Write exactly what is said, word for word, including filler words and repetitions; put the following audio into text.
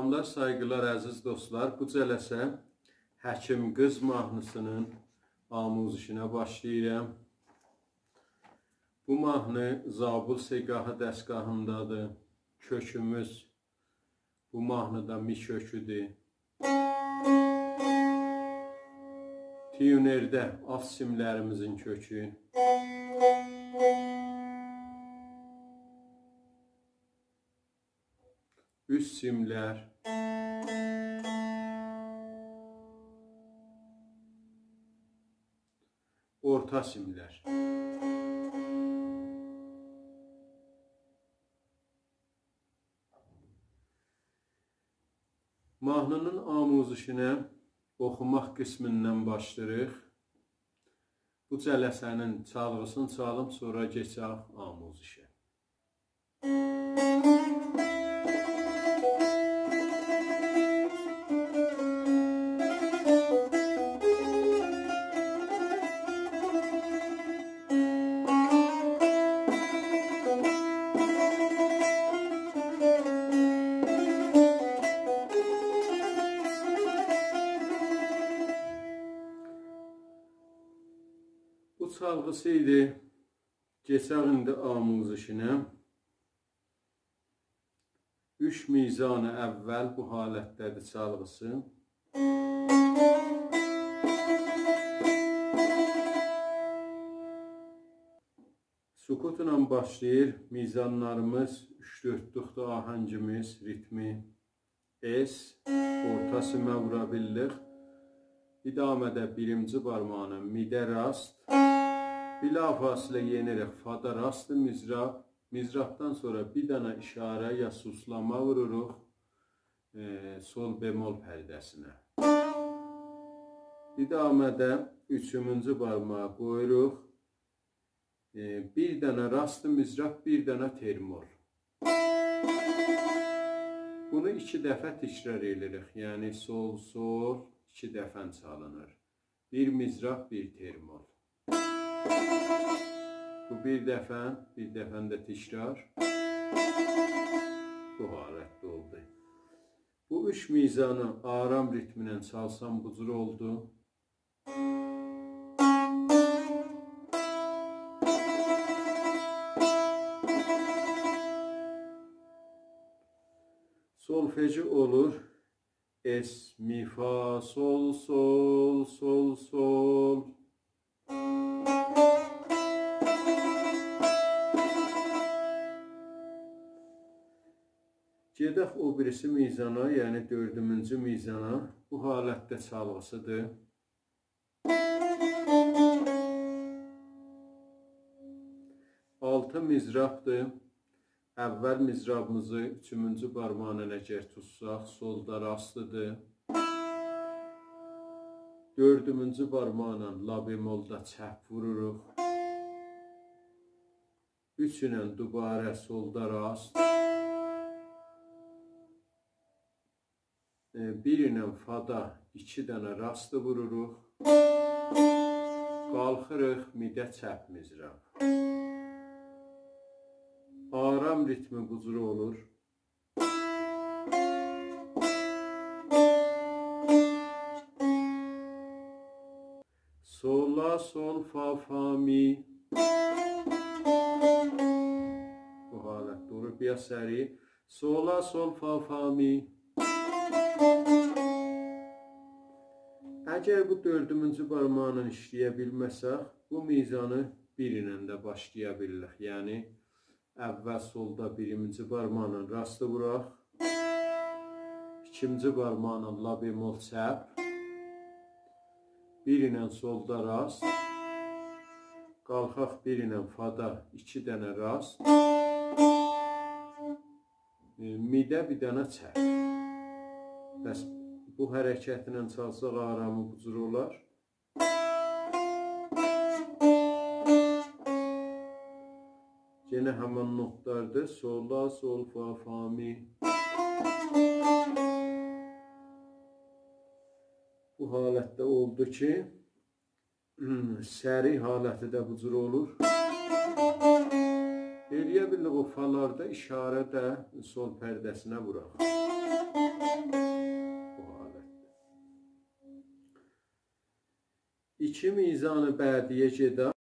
سلاملار، سایغیلار، عزیز دوستلار. بو جلسه حکیم قیز ماهنی‌سینین آموزشینه باشلاییرام. بو ماهنی زابل سه‌گاهی دستگاهیندادیر. کؤکوموز بو ماهنیدا می کؤکودور. تیونرده آلت سیملریمیزین کؤکو. اوست سیملر. اورتا سیملر. ماهنی‌نین آموزشینه اوخوماق قسمیندن باشلاییریق. بو جلسه‌نین چالغی‌سینی چالیم، سونرا کئچک آموزشه. بو چالغی‌سی ایدی. کئچک ایندی آموزشینه. اوچ میزان اول بو حالتده‌دیر چالغی‌سی. سکوتلا باشلاییر. میزانلاریمیز اوچ دؤردلوکدور، آهنگیمیز، ریتمی. اس، اورتا سیمه وورا بیللیک. ادامه‌ده بیرینجی بارماغینان می‌ده راست. بلافاصله یئنیریک فادا راست مضراب. مضرابدان سونرا بیر دنه اشاره یا سوسلاما ووروروق، ائ، سل بمل پرده‌سینه. ادامه‌ده اوچومونجو بارماغی قویوروق. ائ، بیر دنه راست مضراب، بیر دنه ترمول. بونو ایکی دفعه تکرار ائدیریک. یعنی سل، سل، ایکی دفعه چالینیر. بیر مضراب، بیر ترمول. بو بیر دفعه، بیر دفعه ده تکرار. بو حالتده اولدو. بو اوچ میزانی آرام ریتمینن چالسام بو جور اولدو. سولفژی اولور اس، می، فا، سل، سل، سل، سل. گئدک او بیریسی میزانا، یعنی دؤردومونجو میزانا. بو حالتده چالغی‌سیدیر. آلتی مضرابدیر. اول مضرابیمیزی اوچومونجو بارماغینان اگر توتساق، سلدا راستیدیر. دؤردومونجو بارماغینان لا بملدا چپ ووروروق. اوچ ایله دوباره سلدا راست. ائ، بیر ایله فادا ایکی دنه راستی ووروروق. قالخیریق می‌ده چپ مضراب. آرام ریتمی بو جور اولور. سل، لا، سل، فا، فا، می. بو حالتده اولور. بیر آز سریع. سل، لا، سل، فا، فا، می. اگر بو دؤردومونجو بارماغینان ایشله‌یه بیلمه‌سک، بو میزانی بیر ایله ده باشلایا بیلیریک. یعنی، اول سلدا بیرینجی بارماغینان راستی ووراق. ایکینجی بارماغینان لا بمل چپ. بیر ایله سلدا راست. قالخاق بیر ایله فادا ایکی دنه راست. ائ، می‌ده بیر دنه چپ. پس بو حرکتله چالساق آرامی بو جور اولار. یئنه همان نوتلاردیر. سل، لا، سل، فا، فا، می. بو حالتده اولدو کی، سریع حالتی ده بو جور اولور. ائلیه بیلیریک او فالاردا اشاره ده سل پرده‌سینه ووراق. ایکی میزان بعدی‌یه گئدک.